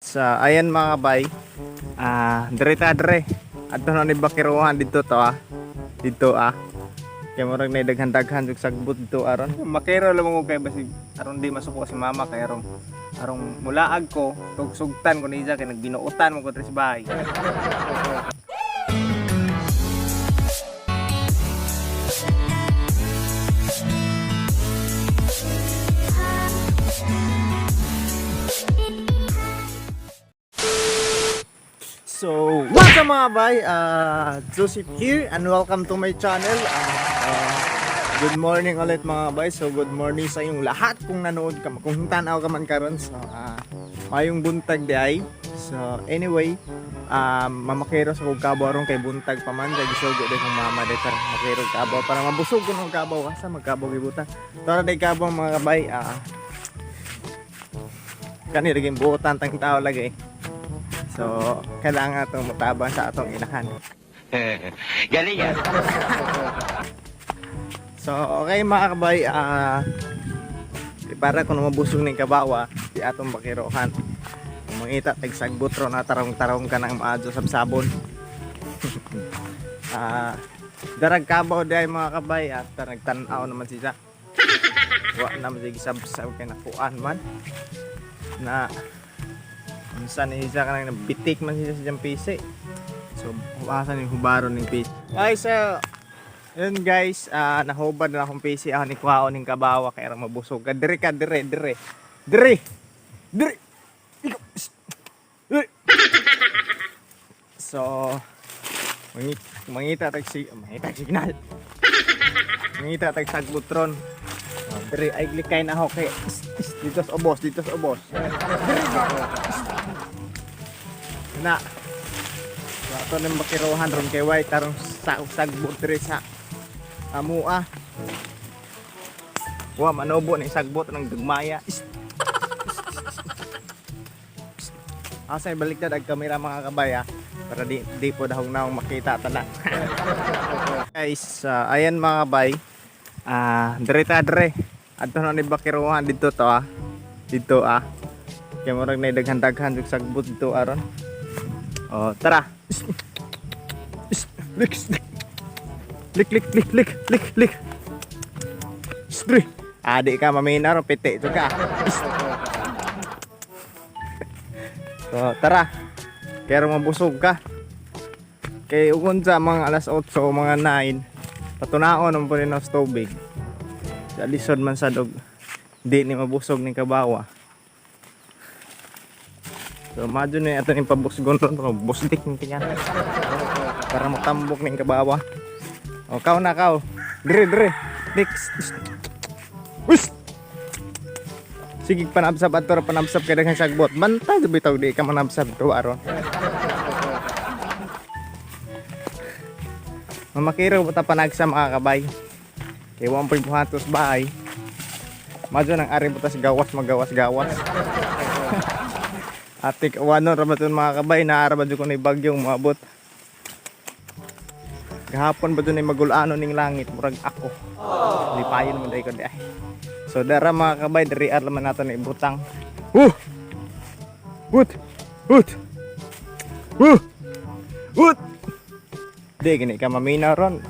Sa ayan mga kabay. Dre ta dre. Adto na ni Bakiruhan dito to ah. Dito ah. Kay murag na daghan-daghan jug sagbot dito aron. Makiro lamang ko kay basig aron di masuko si mama kay arong arong mulaag ko tugsugtan ko niya kay nagbinuotan mo ko diri sa bahay. So, what's up mga bay? Joseph here and welcome to my channel. Good morning ulit mga bay. So, good morning sa inyong lahat kung nanood ka, kung tanaw ka man karon. So, mayong buntag di ay. So, anyway, mamakero sa kog kabaw aron kay buntag pa man. Kay gisugo di kong mama di para makero kabaw para mabusog ko ng kabaw asa magkabaw gibutan. Tara di kabaw mga kabay. Kani lagi buotan tang tao lagi. So, kailangan itong mutabang sa atong inahan. Galing yan. So, okay mga kabay, para kung mabusog ng kabawa, di atong bakirohan. Kung mangita, tagsagbot ro na tarong-tarong ka ng maadyo sa sabon. Ah, darag kabaw di ay mga kabay, at nagtanaw naman sila. Wa naman siya gisabsab kay nakuan man. Na, unsa ni siya kanang nabitik man siya sa siyang PC. So, huwasan yung hubaron ng PC. Ay, so, yun guys, nahubad na akong PC. Ako ni kuhaon ng kabawa kaya ra mabusog ka. Dire ka, dire, dire. Dire! Dire! Ikaw! Shh! Dire! So, mangita tag si mangita tag signal. Mangita tag sagbutron. Oh, dire ay glikay na ako kay Shh, shh, dito sa ubos, dito sa ubos. Dire! Shh. Na. So, ato nang bakirohan ron kay White tarong sa sagbot dire sa amua. Wa manobo ni sagbot ng dugmaya. Shh. Asa baliktad ang kamera mga kabaya para di po dahong naong makita tanan. Guys, ayan mga kabay. Dire ta dire. Adto na ni Bakiruhan dito to ah. Dito ah. Kay murag na daghan-daghan jug sagbot dito aron. Oh, tara. Lik lik lik lik lik lik lik. Stri. Adi ka mamina ro piti to ka. So, tara. Kaya mabusog ka. Kay ukon sa mga alas 8 o mga 9, patunaon ang punin ng tubig. Sa lisod man sa dog, di ni mabusog ni kabawa. So, madyo na ato ni pabusgon ron, pero busdik ni tingnan. Para matambok ni kabawa. O, kaw na kaw. Dire, dire. Next. Ush! Sige, panabsab ato ra panabsab kay daghang sagbot. Bantay bitaw di ka manabsab to aron. Mamakiro ta panagsa mga kabay. Kay wa po'y buhatos bahay. Madyo nang ari butas gawas magawas-gawas. Atik wano ra ba tun mga kabay naara ba jud ko ni bagyong moabot. Gahapon ba dun ay magulano ning langit murag ako. Lipayon mo dai ko di ay. So dara mga kabay diri ar laman nato ni ibutang. Huh! Hut! Hut! Huh! Hut! Di gini ka maminaw ron.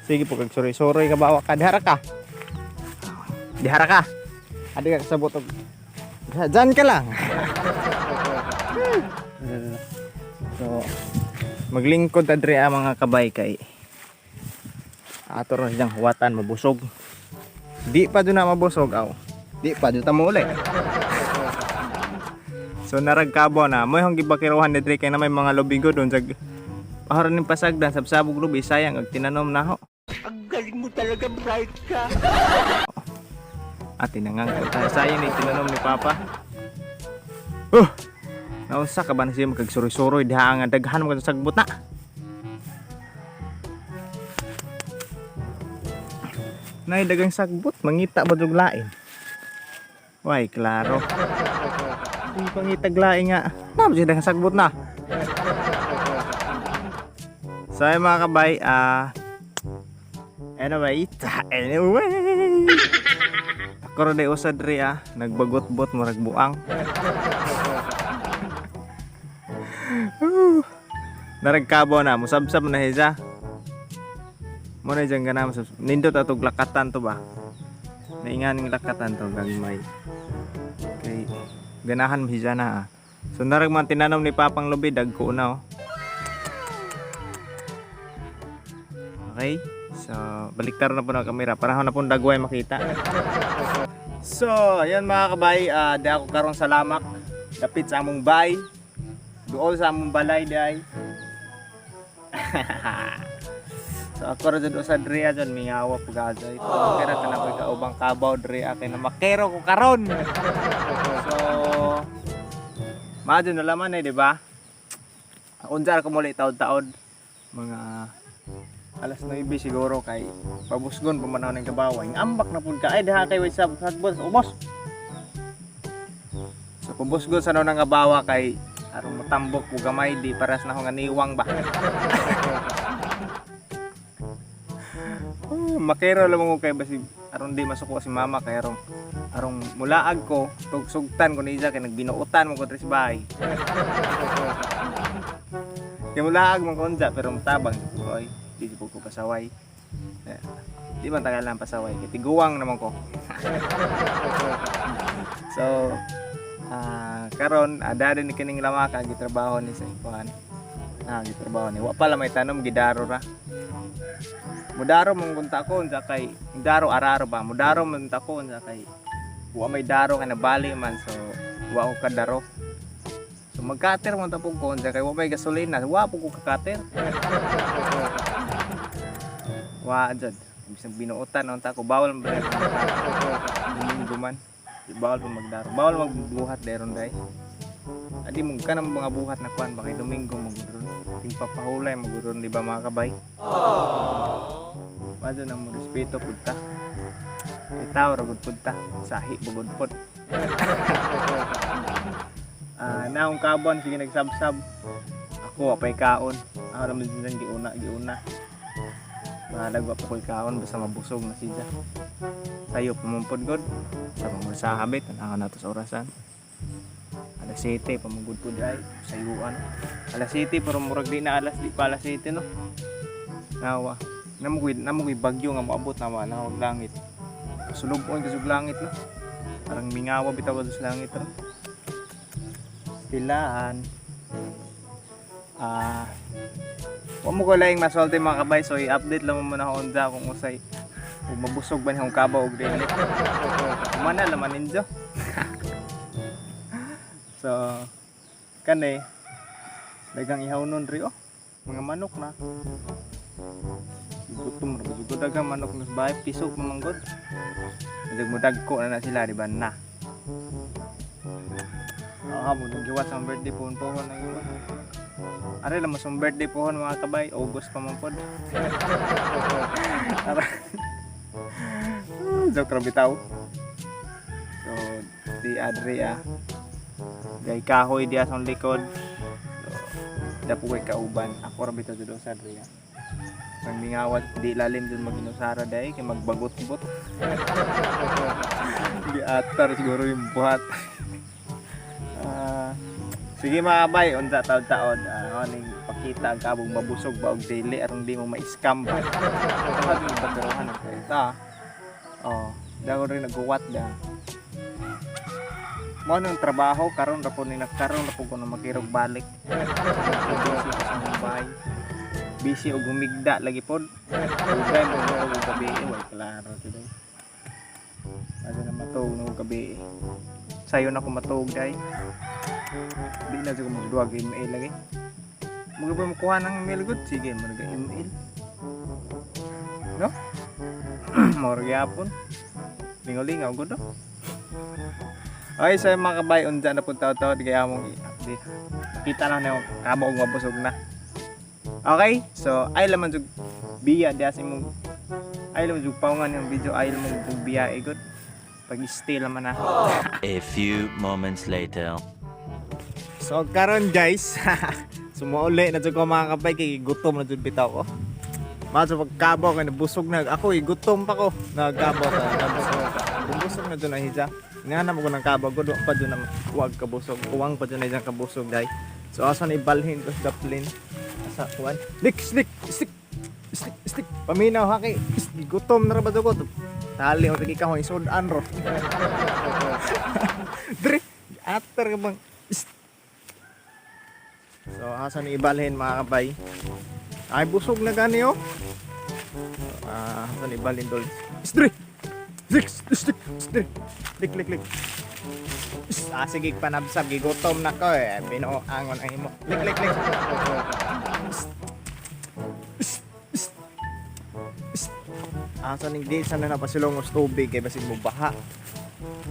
Sige po kag suroy-suroy ka bawa ka dihara ka. Dihara ka. Adi ka kasabot og Diyan ka lang. So maglingkod ta diri ang mga kabay kay ato ron siyang huwatan mabusog. Di pa doon na mabusog aw. Di pa doon ta mo uli. So naragkabo na mo yung gibakiruhan ni diri kay na may mga lobigo doon sa paharon ning pasagdan sabsabog lubi sayang ag tinanom na ho. Ang galing mo talaga, bright ka. At tinangang ko tayo. Sayang ni tinanom ni Papa. Oh! Naunsa ka ba na siya magkagsuroy-suroy diha nga daghan mo ka sagbot na. Nay dagang sagbot mangita ba jug lain? Way klaro. Di pangitag lain nga. Na ba siya dagang sagbot na. So ay mga kabay, anyway, anyway. Ako rin ay usad ri ah, nagbagot-bot murag buang. Darag kabaw na, musabsab na hiya. Mo na dyan gana musabsab. Nindot atog lakatan to ba? Nainganing lakatan to gagmay. Kay ganahan mo hiya na ah. So narag man tinanom ni Papang Lubi dagko na oh. Okay? So, baliktar na po ng kamera para na pong dagway makita. So, ayan mga kabay, di ako karon sa lamak. Dapit sa among bay. Duol sa among balay day. So ako ra jud usa diri jud mingawa po gajoy. Kaya ka na ko'y kaubang kabaw diri kay na makero ko karon. So, maadyo na laman eh, di ba? Unsa ra ko muli taod-taod mga alas 9 siguro kay pabusgon pa man ako ng kabaway. Ambak na pud ka ay diha kay way sab sagbon ubos. So pabusgon sa nang kabawa kay aron matambok ko gamay di paras na ko nga niwang ba. Oh, makero lamang ko kay basig aron di masuko si mama kay aron aron mulaag ko tugsugtan ko niya kay nagbinuotan mo ko diri sa bahay. Kay mulaag man ko unsa pero mutabang ko oy. Di ko ko pasaway. Eh, di man tagal lang pasaway kay tiguang naman ko. So karon ada din kining lamaka gitrabaho ni sa ikuan. Gitrabaho ni. Wa pa lang may tanom gidaro ra. Mudaro mong kunta ko unsa kay daro araro ba. Mudaro man ta ko unsa kay wa may daro kay nabali man so wa ko kadaro. So magkater man ta pug ko unsa kay wa may gasolina, wa po ko kakater. Wa jud. Bisag binuotan unta ko bawal man ba. Domingo man. Bawal pa magdaro. Bawal magbuhat dayon day. Adi mo ka ng mga buhat na kuan ba kay Domingo magudron. Ting papahulay magudron di ba mga kabay? Mado na mo respeto pud ta. Itaw ra gud pud ta. Sahi bugod pod. Naong kabon sige nagsabsab. Ako apay kaon. Ako naman din giuna giuna. Bahalag wa pa ko'y kaon basta mabusog na siya. Sayo pamumpod god. Sa mga sa habit tanaw na to sa orasan. Alas 7 pamugod po ay sayuan. Alas 7 pero murag di na alas di pa alas 7 no. Nawa. Namugoy bagyo nga moabot na wa nawag langit. Sulubon kasug langit no. Parang mingawa bitaw sa langit ro. Pilaan. Ah, wa mo ko laing masulti mga kabay, so i-update lang mo muna ako unsa kung usay ug mabusog ba niyang kabaw og dili. Humana laman ninyo. So kani daghang ihaw nun ri oh. Mga manok na. Gutom ra jud daghang manok na sa bahay, piso pa man gud. Dag mo dagko na na sila di ba na. Ah, mo nang giwat sa birthday pohon pohon na giwat. Are lang mas ang birthday pohon mga kabay, August pa man pod. Tara. Joke ra bitaw. So, di Adria. Gay kahoy diya sa likod. So, dapo ko'y kauban. Ako ra bitaw jud sa Adria. Pag mingawat di lalim dun maginusara dai kay magbagot-bot. Di atar siguro yung buhat. Sige mga kabay, unsa taod-taod. Aning pakita ang kabog mabusog ba og dili aron di mo ma-scam ba. Kapag yung bagaruhan ang kwenta. Oh, daw rin nagguwat da. Mo nang trabaho karon ra po ni nagkaron ra po ko na makirog balik. Busy ko sa among bahay. Busy og humigda lagi pod. Ugay mo mo og gabi, way klaro today. Ano na matuog na og gabi. Sayo na ko matuog day. Di na ko magduwag email lagi. Mga ba makuha ng email good? Sige, mga email. No? Mura gyapon. Lingaw-lingaw good no? Okay, so yung mga kabay, unsa na po tao-tao, di kaya mong i-update. Kita lang na yung kamo og mabusog na. Okay, so ay laman jug biya diya sa imong ay laman jug paungan yung video ay laman jug biya eh, good. Pag-stay laman na. A few moments later. So karon guys, sumuuli na jud ko mga kabay kay gutom na jud bitaw ko. Mga sa pagkabaw kay nabusog na ako, eh, gutom pa ko. Nagkabaw ka, nabusog ka. Bubusog na jud na hija. Inganam ko ng kabaw ko, pa jud na wag kabusog. Kuwang pa jud na isang kabusog dai. So asa na ibalhin ko sa daplin. sa kuan. Lik, slik, slik, slik, slik. Paminaw ha kay gutom na ra ba ko. Tali mo tagi ka isod-an ro. Dre, after ka bang. So, asa ni ibalhin, mga kabay? Ay, busog na gani oh. Ah, asa ni ibalhin dol? Dre. Slik, slik, slik. Lik, lik, lik. Ah, sige, panabsab, gigutom na ko eh. Binuangon ang imo. Lik, lik, lik. Asa ning di sana na pasilong og tubig kay basig mo baha.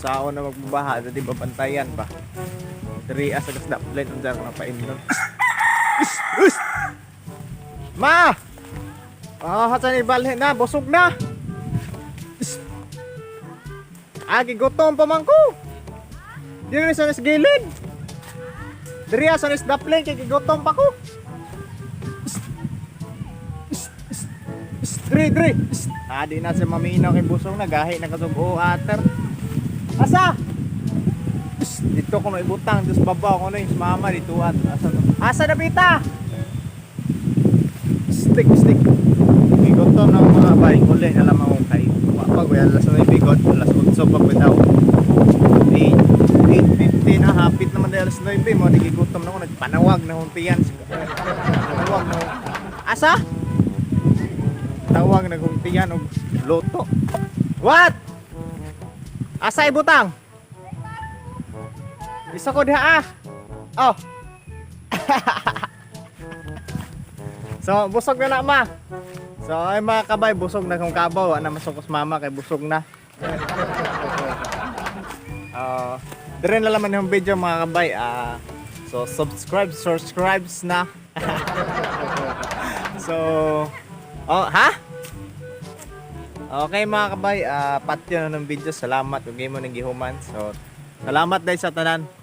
Sao na magbabaha, di ba bantayan ba? Diri asa gas daplen unsa ko na paimnon. Ma! Ah, hasa ni balhin na, busog na. Ah, gigutom pa man ko. Diri sa nas gilid. Diri sa nas daplen kay gigutom pa ko. Dre, dre. Ah, di na si maminaw kay busog na gahi na kasug o ater. Asa? Dito ko na ibutang, dus babaw ko na yung mama dito at asa na. Asa na pita? Stick, stick. Gigutom na ako, mga bay. Uli na lamang akong kay. Wa pa kuya alas 9 god, alas 8 pa bitaw. 8, 8:50 na, hapit naman dahil alas 9 mo, nagigutom na ako, nagpanawag na akong tiyan. Panawag na ako. Asa? Tawag na akong tiyan og luto. What? Asa ibutang? Isa ko diha ah. Oh. So, busog na na ma. So, ay mga kabay, busog na kong kabaw. Wa na masukos mama kay busog na. Dire na laman yung video, mga kabay. Ah, so, subscribe, subscribes na. So, oh, ha? Okay mga kabay, patyo na ng video. Salamat kung mo nang gihuman. So, salamat dahil sa tanan.